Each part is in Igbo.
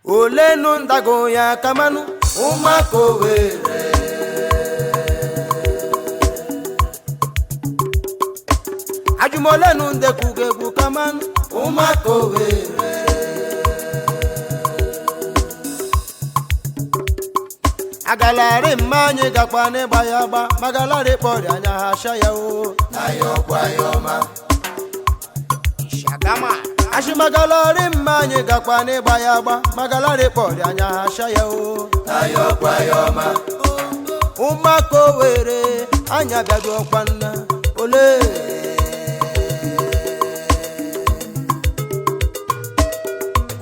Olenu ndago ya kamanụ ụmụaka Owere. Ajụmolenu ndekwugo egwu kamanụ ụmụaka Owere. Agalarị mma anyị gakwa n'ịgba ya agba, magalarị kpọrọ anya ha sha ya o. Shagama. Ashịmagalarị mma anyị gakwa n'ịgba ya agba, magalarị kpọrọ anya ha sha ya o. Ụmụaka Owere anyị abịaghị ọkwa nna ole.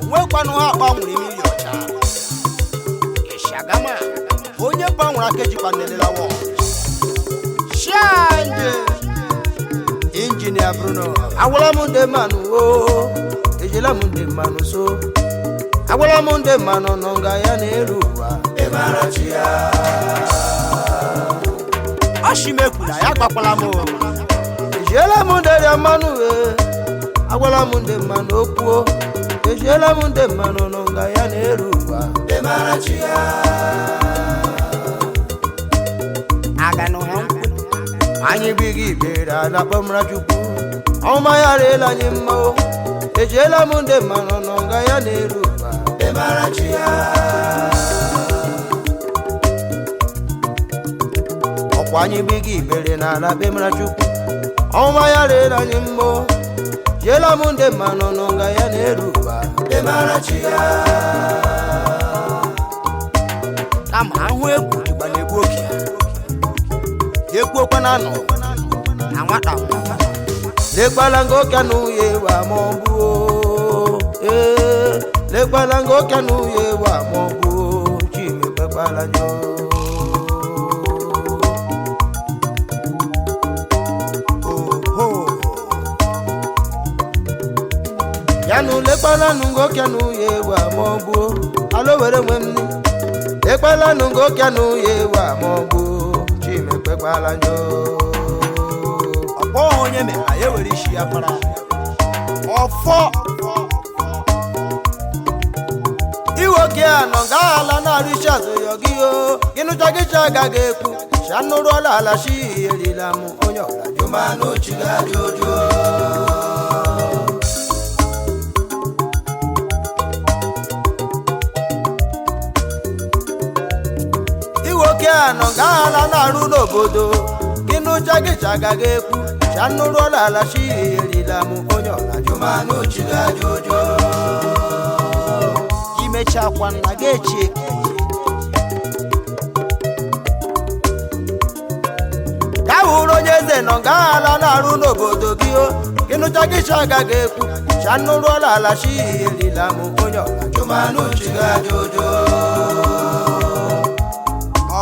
Onwekwanụ ha gbanwere mmiri ọcha. Shagama. Onye gbanwere aka ejikwa nelelawa. Shanje Injinia Bruno, agwala m ndị mmanụ o, ejila m ndị mmanụ so, agwala m ndị mmanụ nọ nga ya n'elu ụwa. Ọshimekwula ya gbakwala m o. Ejiela m ndị rịa mmanụ e, agwala m ndị mmanụ okwuo, ejiela m ndị mmanụ nọ nga ya n'elu ụwa. Aga n'ụha nkwe. Anyị bighị ibere ala kpọmra Chukwu, ọma ya rịela anyị mma o, ejiela m ndị mmanụ nọ nga ya n'elu ụwa. Ọkwa anyị bighị ibere n'ala kpemra Chukwu, ọma ya rịela anyị mma o, jiela m ndị mmanụ nọ nga ya n'elu ụwa. Kama ahụ egwu jikwa na-egbu oke ya. Ekwuokwa na anọ na nwata nwa. Lekwala nga oke na uye wa ma ọ bụ o, ee, lekwala nga oke na uye wa ma ọ bụ o, Chimekwekwala njọ. Oho. Yanụ lekwala nụ nga oke na uye wa ma ọ bụ o, alo were nwe m ni. Lekwala nụ nga oke na uye wa ma ọ bụ o, Chimekwekwala njọ. Ọkpọ onye mere ya were isi ya para. Ọfọ. Iwoke anọ ga ala na-arụchi azụ yọ gị o, gị nụcha gị cha agaghị ekwu shanụrụọla ala shi erila m onye ọla jụmanụ chiga jojo. Iwoke anọ ga ala na-arụ n'obodo, gị nụcha gị cha agaghị ekwu shanụrụọla ala shi erila m onye ọla jụmanụ chiga jojo. Imechakwa nna gị echi eke. Ka hụrụ onye eze nọ ga ala na-arụ n'obodo gị o, gị nụcha gị cha agaghị ekwu shanụrụọla ala shi erila m onye ọla jụmanụ chiga jojo.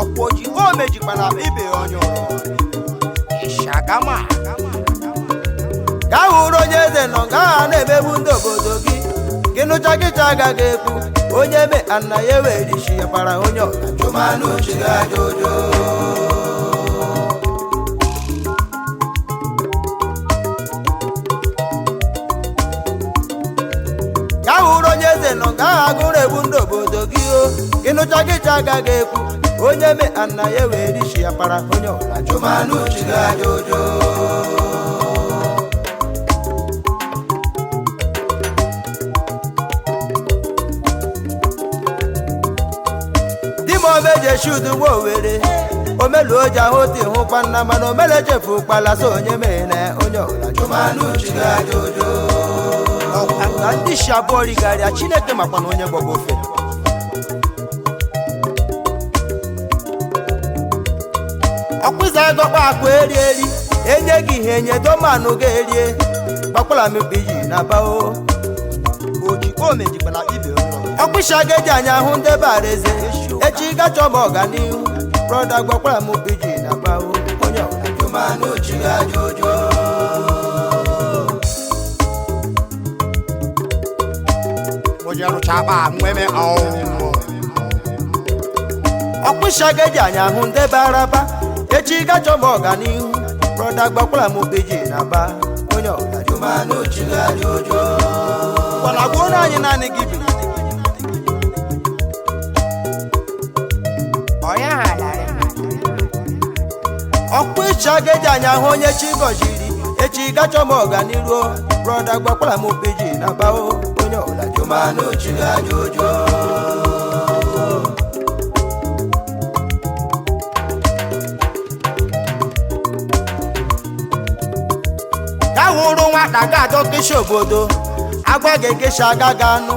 Ọkwọ ji o mejikwala ibe ya onye ọrụ. Shagama. Ka hụrụ onye eze nọ ga na-emegbu ndị obodo gị, gị nụcha gị cha agaghị ekwu onye me ana ya ewere isi ya kpara onye ọla jụmanụ chiga jojo. Ka hụrụ onye eze nọ ga agụrụ egbu ndị obodo gị o, gị nụcha gị cha agaghị ekwu onye me ana ya ewere isi ya kpara onye ọla jụmanụ chiga jojo. Dimomeje shudu nwa Owere omelu oji ahụ ti hụkwa nna, mana omele chefu kpala so onye mee na onye ọla jụmanụ chiga jojo. Ọkwa nga ndị shi abụọ righarịa Chineke makwa na onye gbọgba ofe. Ọkpụza agọkpa akụ eri eri enye gị ihe enye domanụ ga-erie gbakwala m mkpi ji na bao. Ojikwa omejikwala ibe onye ọrụ. Ọkpụcha ga-eji anya hụ ndị bara eze echi gachọ m ọganihu, brọda gbakwala m mkpi ji na bao onye ọla jụmanụ chiga jojo. Onye rụcha akpa nweme ọnwụ. Ọkpụcha ga-eji anya hụ ndị bara aba echi gachọ m ọganihu, brọda gbakwala m mkpi ji na ba onye ọla jụmanụ chiga jojo. Kwana gbuo anyị naanị gị bi. Ọkpụ ịcha ga-eji anya hụ onye chi gọziri echi gachọ m ọganiru. Brother, gbakwara m piji na bao, onye ọbụla jụmanụ chi gị ajụjụ. Ya wụrụ nwata ga-adọ kịsị obodo agwa ga-ekesi aga ga anụ,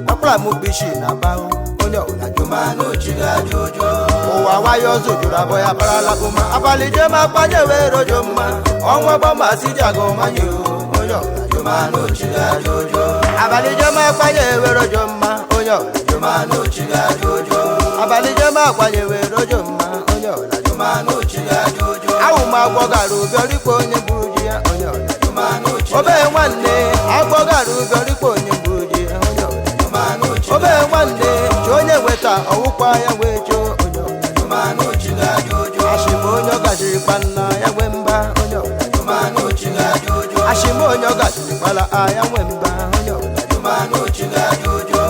gbakwara m kpishi na bao, onye ọbụla jụmanụ chi gị ajụjụ. Ụwa nwayọ zojuru abụọ ya barala ụma abalị jem akpanye wee rojo mma ọnwa gbamasi ji agụ manye o, onye ọbụla jụmanụ chi gị ajụjụ. Abalị jem akpanye wee rojo mma, onye ọbụla jụmanụ chi gị ajụjụ. Abalị jem akpanye wee rojo mma, onye ọbụla jụmanụ chi gị ajụjụ. Awụ m agwọ gara ụbịọrikpo onye gburu ji ya, onye ọbụla jụmanụ chi. Obe nwanne agwọ gara ụbịọrikpo onye gburu ji ya, onye ọbụla jụmanụ chi. Obe nwanne chi onye nweta ọwụkwa ya wee choo, onye ọbụla jụmanụ chi gị ajụjụ. Ashịma onye ọ gaziri kpanna ya nwe mba, onye ọbụla jụmanụ chi gị ajụjụ. Ashịma onye ọ gaziri kpala a ya nwe mba, onye ọbụla jụmanụ chi gị ajụjụ.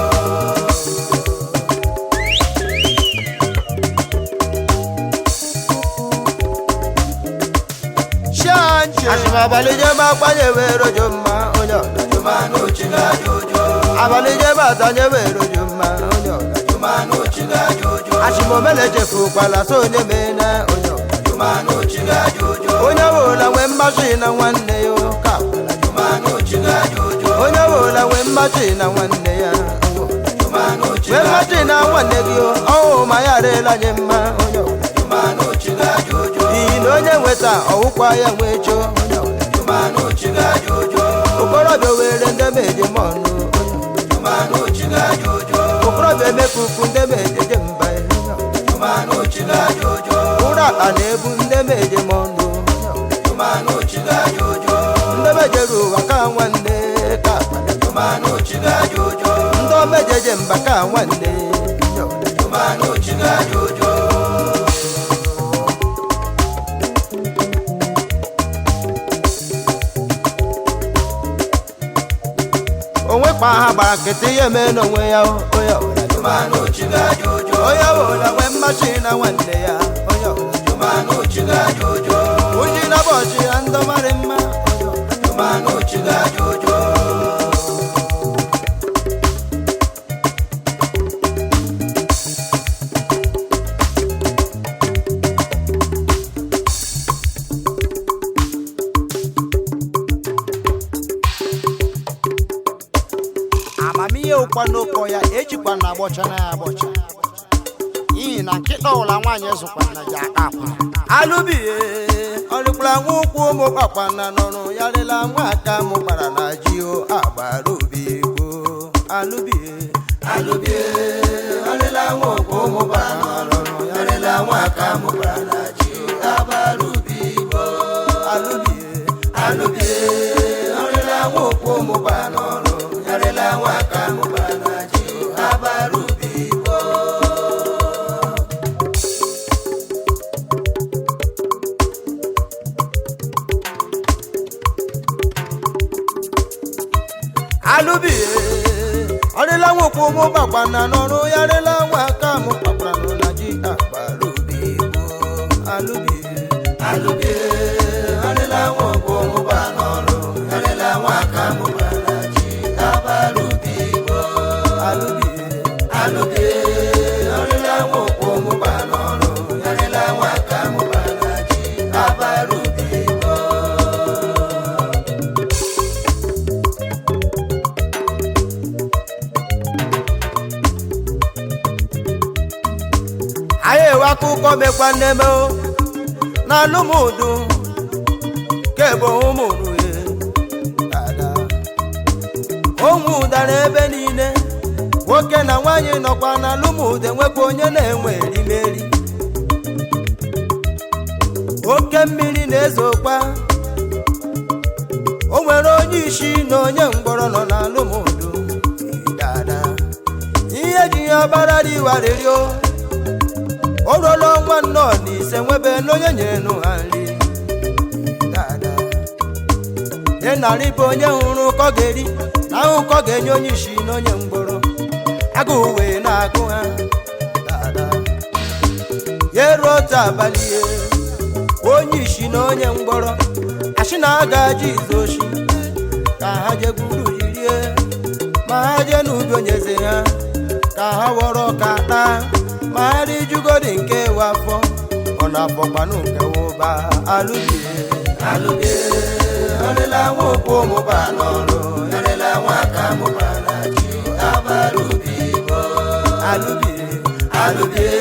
Shanje ashịma abalị jem agbanye wee rojo mma, onye ọbụla jụmanụ chi gị ajụjụ. Abalị jem atanye wee rojo mma, onye ọbụla jụmanụ chi gị ajụjụ. Ashịma omele chefukwala so onye mee na onye ọbụla jụmanụ chi gị ajụjụ. Onye ọbụla nwee mmasị na nwanne ya ụka akwala jụmanụ chi gị ajụjụ. Onye ọbụla nwee mmasị na nwanne ya, jụmanụ chi nwee mmasị na nwanne gị, ọwụ ma ya arịla anyị mma, onye ọbụla jụmanụ chi gị ajụjụ. N'ihi na onye nweta ọwụkwa ya nwee choo, onye ọbụla jụmanụ chi gị ajụjụ. Okorobịa were ndị meje m ọnụ, jụmanụ chi gị ajụjụ. Okorobịa emekuku ndị mejeje mba, jụmanụ chi gị ajụjụ. Ụra akpa na-ebu ndị meje m ọnụ, jụmanụ chi gị ajụjụ. Ndị mejere ụwa ka nwanne ka akpala, jụmanụ chi gị ajụjụ. Ndị omejeje mba ka nwanne, jụmanụ chi gị ajụjụ. Onwekwa ha gbara nkịtị ihe mee n'onwe ya, onye ọbụla jụmanụ chi gị ajụjụ. Onye ọbụla nwee mmasị na nwanne ya, onye ọbụla jụmanụ chi gị ajụjụ. Uji na bọchị ya ndọ marị mma, onye ọbụla jụmanụ chi gị ajụjụ. Amamihe ụkwa n'ụkọ ya ejikwa na agbọcha na ya agbọcha, n'ihi na nkịta ụla nwaanyị zụkwa na ji aka akwa. Alụbie ọrịkwara nwa ụkwụ ụmụ kpakpana nọrụ ya rịla nwa aka mụ gbara na ji o agbara obi gboo. Alụbie, alụbie ọrịla nwa ụkwụ ụmụ kpakpana nọrụ ya rịla nwa aka mụ gbara na ji o agbara obi gboo. Alụbie, alụbie ọrịla nwa ụkwụ ụmụ kpakpana nọrụ ya rịla nwa aka mụ gbara na ji o agbara obi gboo. Alụbie ọrịla nwokwu mụ gbakwana n'ọrụ ya rịla nwa aka mụ kpakpara na ji agbara obi gboo. Alụbie, alụbie ọrịla nwokwu mụ gba n'ọrụ ya rịla nwa aka mụ gbara ji agbara obi gboo. Alụbie, alụbie ọrịla nwokwu mụ gba n'ọrụ ya rịla nwa aka mụ gbara ji agbara obi gboo. Anyị ewe akụkọ mekwa nneme o na alụmụdụ kebo ụmụrue dada onwu ụdara ebe niile, nwoke na nwaanyị nọkwa na alụmụdụ, enwekwa onye na-enwe erimeri. Oke mmiri na-ezokwa, o nwere onye isi na onye mgbọrọ nọ na alụmụdụ dada. Ihe ji ya ọbara riwarịrị o o ruola ọnwa 45 nwebe n'onye nyere ha nri dada. Ịnarị bụ onye hụrụ ụkọ ga-eri na ụkọ ga-enye onye isi na onye mgbọrọ, agụụ wee na-agụ ha dada. Ya eruo otu abalị, Onye isi na onye mgbọrọ asị na aga ji izochi ka ha jee gburu ji rie ma ha jee n'ubi onyeze ha ka ha wọrọ ka taa ma ha rijugodi nke wa afọ ọ na-afọkwanụ nke wụba alụbie alụbie ọrịla nwa okwu mụba n'ọrụ yarịla nwa aka mụba na ji abarubi alụbie alụbie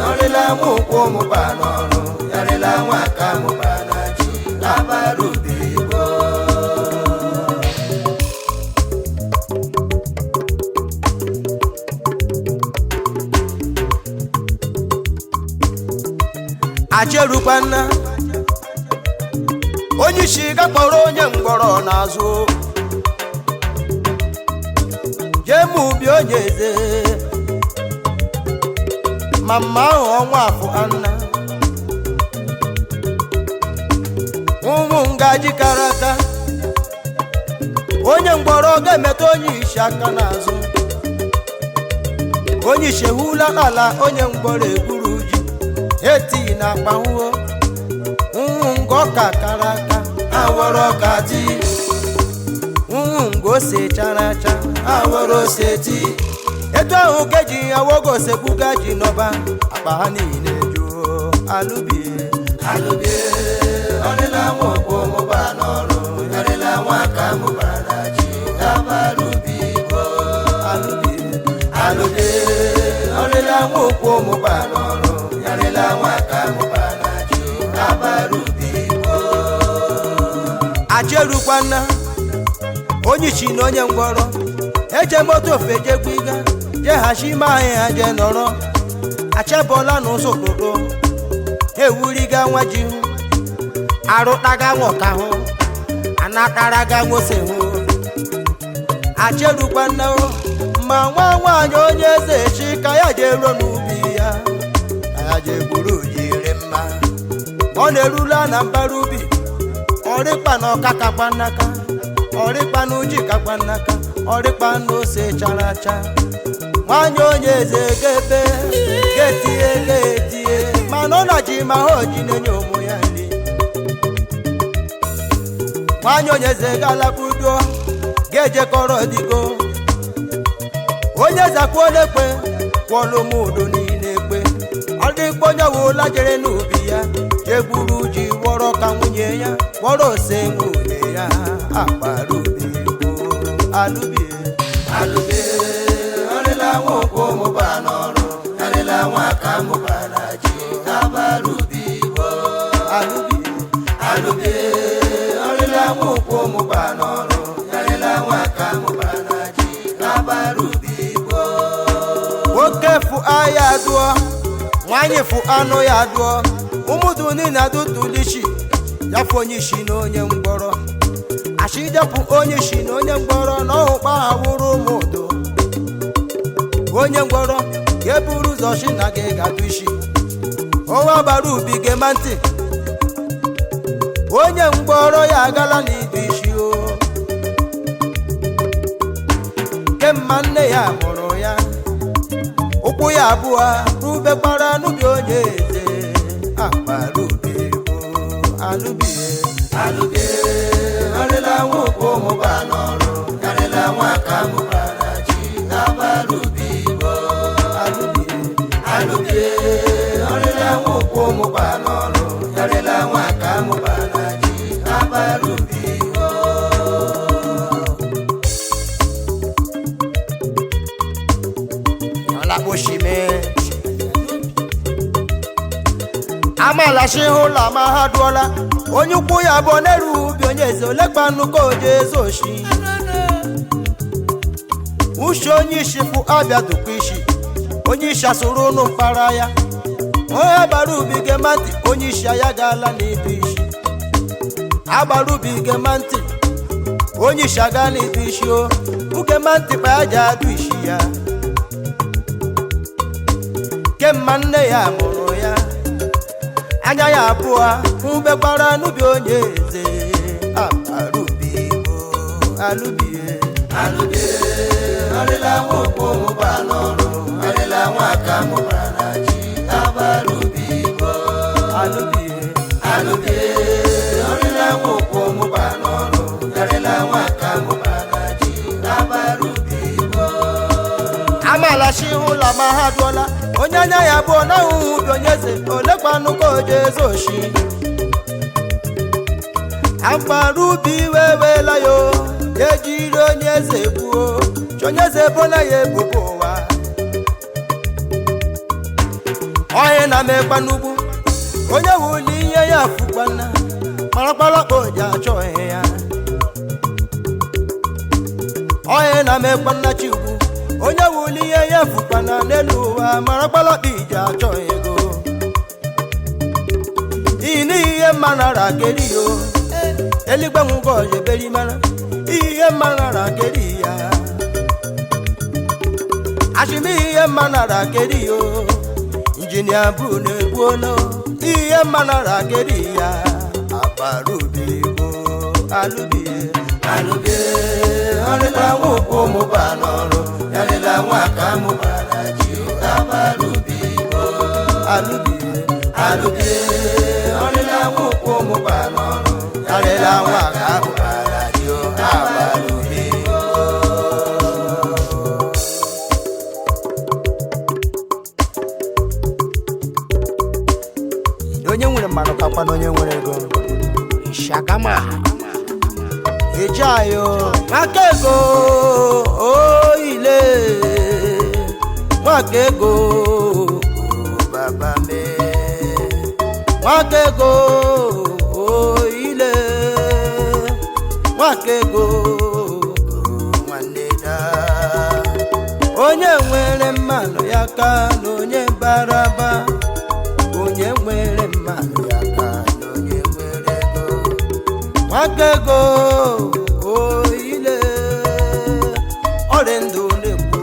ọrịla nwa okwu mụba n'ọrụ yarịla nwa aka mụba na ji abarubi. Acherukwana onye isi gakpọrọ onye mgbọrọ n'azụ jee ma ubi onye eze ma mma ahụ ọnwa afọ anna ụmụ ngaji karata onye mgbọrọ ga-emetụ onye isi aka n'azụ onye isi ehula ala onye mgbọrọ egburu ji etighi na akpa nwuo nwụ nga ọka kara aka awọrọ ọka di nwụ nga ose chara acha awọrọ ose ti etu ahụ ka eji awogo ose gbuga ji n'ọba akpa ha niile juo alụbie alụbie ọrịla nwa okwu mụba n'ọrụ yarịla nwa aka mụba na ji abarubi alụbie alụbie ọrịla nwa okwu mụba n'ọrụ yarịla nwa aka mụba na ji abarubi. Acherukwana onye isi na onye ngwọrọ eje moto ofe jegbiga jeghachi ime ahịa ha jee nọrọ achebọla n'ụzọ ụtụtụ ewuriga nwa ji hụ arụtaga nwoka hụ anataraga nwose hụ. Acherukwana ma nwa nwaanyị onye eze chi ka ya jee ruo n'ubi ya ka ya jee gburu jiri mma ọ na-erula na mbara ubi ọrịkpa na ọka kakwa nnaka ọrịkpa na uji kakwa nnaka ọrịkpa na ose chara acha nwanyị onye eze gebe getie getie mana ọ na ji ma ha oji na-enye ụmụ ya nri nwanyị onye eze galakpudo ga-ejekọrọ digo onye zakwuola ekpe kwọlụ m udo niile ekpe ọdịkpa onye wụla jere n'ubi ya jegburu ji wọrọ ka nwunye ya wọrọ ose nwunye ya akparubi alụbie alụbie ọrịla nwa okwu mụba n'ọrụ yarịla nwa aka mụba na ji abarubi alụbie alụbie ọrịla nwa okwu mụba n'ọrụ yarịla nwa aka mụba na ji abarubi. Nwoke fụ ahịa dụọ nwanyị fụ anụ ya dụọ ụmụdụ niile adụtụlichi ya fụ onye isi na onye mgbọrọ achidepụ onye isi na onye mgbọrọ na ọhụkpa ha wụrụ ụmụdụ onye mgbọrọ ga-eburu ụzọ chi na gị ga-adụ isi ọnwa gbara ubi gema ntị onye mgbọrọ ya agala n'idu isi o kemma nne ya mụrụ ya ụkwụ ya abụọ rubekwara n'ubi onye eze akparubi bụ alụbie alụbie arịla nwa okwu mụba n'ọrụ yarịla nwa aka mụba na ji abarubi alụbie alụbie arịla nwa okwu mụba n'ọrụ yarịla nwa aka mụba na ji abarubi. Amala shi hụla ma ha dụọla onye ukwu ya bụ na-eru ubi onye eze olekpa nnukwu oje eze oshi uche onye isi fụ abịa dụkwa isi onye isi asụrụ ụnụ mkpara ya onye gbara ubi gema ntị onye isi ya gaala n'ibu isi agbara ubi gema ntị onye isi aga n'ibu isi o ugema ntị kpa ya ji adụ isi ya kemma nne ya mụrụ ya anya ya abụọ mgbekwara n'ubi onye eze alụbi alụbie alụbie arịla nwa okwu mụba n'ọrụ arịla nwa aka mụba na ji abalụbi alụbie Alụbie ọrịla nwa ụkwụ mụba n'ọrụ yarịla nwa ka mụba na ji abarubi igbo. Amala shi ụlọ ma ha dụọla onye anya ya bụ na ahụhụ bi onye eze olekwanụ ka oje eze oshi akparubi iwe wela yo ejiri onye eze gbuo chi onye eze ebola ya ebubo ụwa onye na-amekwa n'ugwu onye wuli ihe ya fukwana marakpalakpa oji achọ ihe ya onye na-amekwa nna chukwu onye wuli ihe ya fukwana n'elu ụwa marakpalakpa iji achọ ego ini ihe mma nara keri yo eluigwe nwụgo eberi mara ihe mma nara keri ya ashimi ihe mma nara keri yo injinia bụ na-egbuola ihe mma nara keri ya akparubi bụ alụbie alụbie ọrịla nwa ụkwụ mụba n'ọrụ yarịla nwa ka mụba na ji akparubi bụ alụbie alụbie ọrịla nwa ụkwụ mụba n'ọrụ yarịla nwa ka mụba na ji akparubi bụ. Onye nwere mmanụ kakwa na onye nwere ego. Shagama Eji ayo nwaka ego oile nwaka ego baba me nwaka ego oile nwaka ego nwanne da onye nwere mmanụ ya ka na onye baraba onye nwere mmanụ ya ka na onye nwere ego nwaka ego oile ọrịa ndụ na-ekwu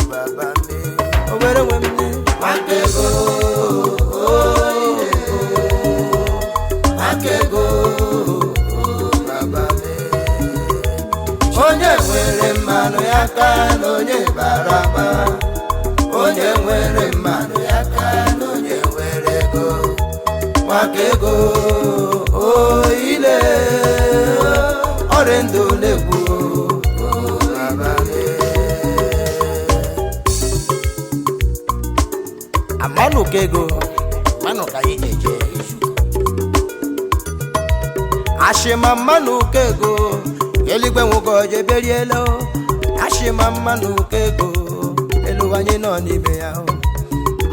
baba me owere nwe mne nwaka ego oile nwaka ego baba me onye nwere mmanụ ya ka na onye baraba onye nwere mmanụ ya ka na onye nwere ego nwaka ego oile ọrịa ndụ na-egbu amanụ ka ego mmanụ ka anyị na-eje ashịma mmanụ ka ego eluigwe nwoke ojeberiela ashịma mmanụ ka ego elu anyị nọ n'ime ya o.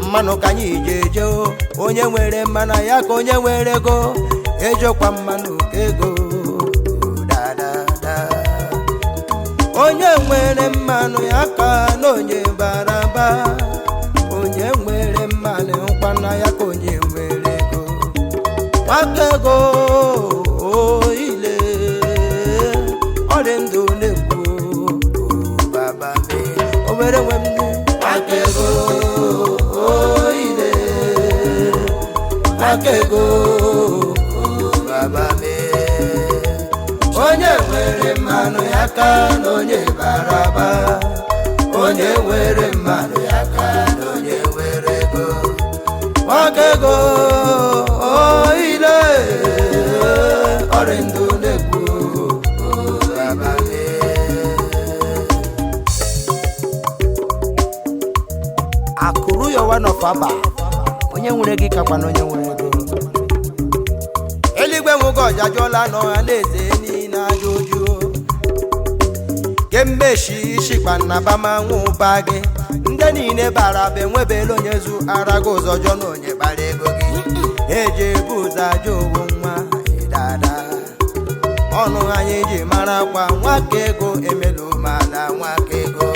Mmanụ ka anyị ji eje o onye nwere mmanụ ya ka onye nwere ego ejekwa mmanụ ka ego da da da onye nwere mmanụ ya ka na onye baraba onye nwere mmanụ nkwana ya ka onye nwere ego nwaka ego oile ọrịa ndụ na-ekwu baba me o were nwe m nne nwaka ego oile nwaka ego baba me onye nwere mmanụ ya ka na onye baraba onye nwere mmanụ ya ka na onye nwere ego nwaka ego oile ọrịa ndụ na-ekwu baba me. Akụrụ ya one of aba onye nwere gị kakwa na onye nwere ego. Eluigwe nwoke ọjajụọla n'ọha na-eze niile ajọ ojuo kemgbe shi shikpa na bamanwụ ụba gị ndị niile bara bụ enwebela onye zu ara gị ụzọ jọ na onye kpara ego gị eji ebu ụzọ ajọ owu nwa dada ọnụ anyị ji mara kwa nwaka ego emelu mala nwaka ego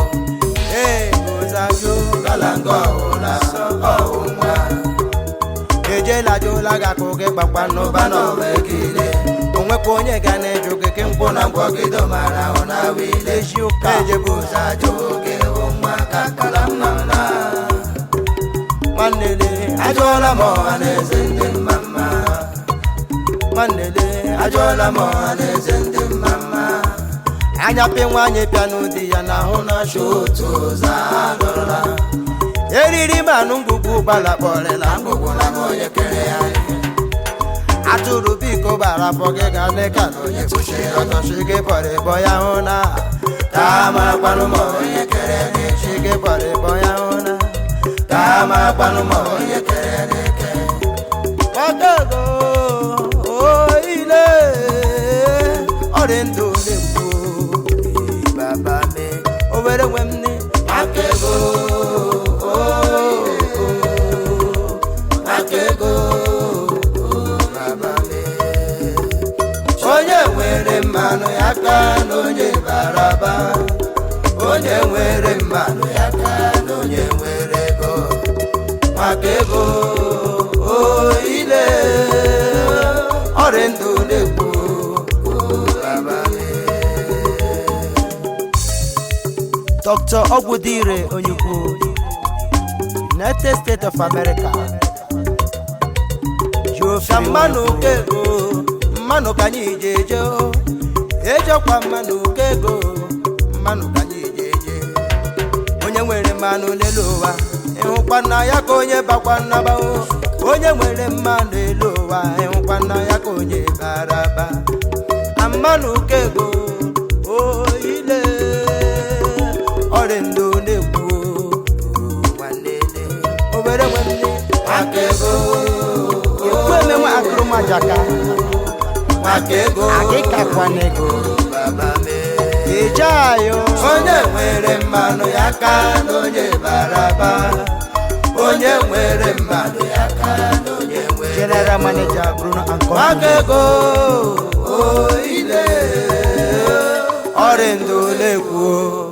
ee ụzọ ajụ galanga ọhụla ọhụ nwa ejela jụla gị akụ gị gbakwa n'ụba n'ọwa ekele onwekwa onye ga na-eju gị ke nkwụ na ngwọ gị domara ahụ na wile Ezi ụka. ejebu ụzọ ajụ oge nwa ka kala mma mma nwanne le ajụọla m ọha na eze ndị mma mma nwanne le ajụọla m ọha na eze ndị mma mma anya pị nwaanyị pịa n'ụdị ya na ahụ na-achọ otu ụzọ adọrọla eriri manụ ngwugwu gbala kpọrịla ngwugwu na m onye kere ya. Atụrụ biko gbara afọ gị ga n'ịka na onye kwụsịrị ọtọ shi gị bọrọ ịbọ ya hụ na ka marakwanụ ma onye kere gị shi gị bọrọ ịbọ ya hụ na ka marakwanụ ma onye kere gị kere. Nwakaego oile ọrị ndụ na-ekwu baba me o were nwe m ni Nwakaego Nwakaego baba me onye nwere mmanụ ya ka na onye baraba onye nwere mmanụ ya ka na onye nwere ego Nwakaego oile ọrị ndụ na-ekwu baba me. Dr. Ogwudire Onyukwu, United States of America. Ka Geoffrey mmanụ Onyukwu. kego mmanụ ka anyị ji eje o ejekwa mmanụ kego mmanụ ka anyị ji eje onye nwere mmanụ n'elu ụwa ịhụkwa nna ya ka onye bakwa nnaba o onye nwere mmanụ elu ụwa ịhụkwa nna ya ka onye bara aba na mmanụ kego oile ọrị ndụ na-ekwu nwanne obere nwanne Nwakaego Ekwu emenwe akụrụmajaka Nwakaego akịkakwana ego baba me eje ayo onye nwere mmanụ ya ka na onye baraba onye nwere mmanụ ya ka na onye nwere General Manager Bruno and Company. Nwakaego oile ọrị ndụ na-ekwu.